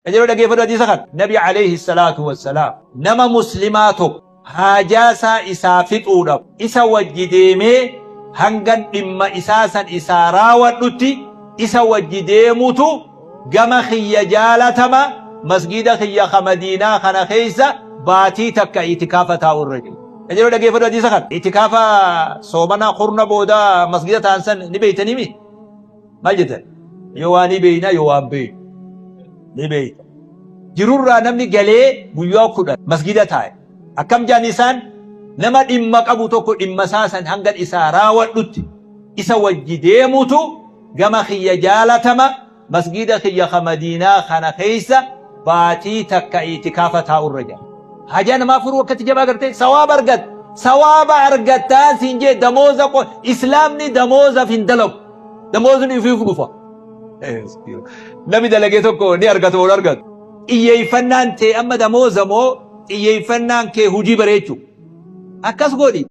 Qajeeloo dhaggeeffadhu hadiisa kana. Nabi alayhi salaatu wassalaam nama muslimaa tokko haajaa isaa isaa fixuudhaaf isa wajji deemee hangan dhimma isaa san isaa raawwadhutti isa wajji deemutu gama kiyya jaalatama masgiida kiyya ka Madiinaa kana keessa baatii takka itikaafa taa'u irra jiru. Qajeeloo dhaggeeffadhu hadiisa kana. Itikaafa soomana kurna booda masgiida ta'an san ni beeytanii mi? Maal jettan? Yoo waa ni beeyna yoo waan beeynu. Ni beeyta. Jirurraa namni galee guyyaa 10 masgiida taa'e. Akkam jaan isaan nama dhimma qabu tokko dhimma isaa san hanga isaa raawwadhutti isa wajji deemutu gama kiyya jaalatama masgiida kiyya ka Madiinaa kana keessa baatii takka itikaafa taa'urra jira. Hajaa namaa furuu akkatti jabaa gartee sawaaba argat sawaaba argattaa siin jee damooza islaamni damoozaaf hin dalagu. Damoozni ifiif dhufa. Namni dalagee tokko ni argata moo hin argatu? Xiyyeeffannaan tee amma damooza moo xiyyeeffannaan kee hojii bareechuu? Akkas godhi.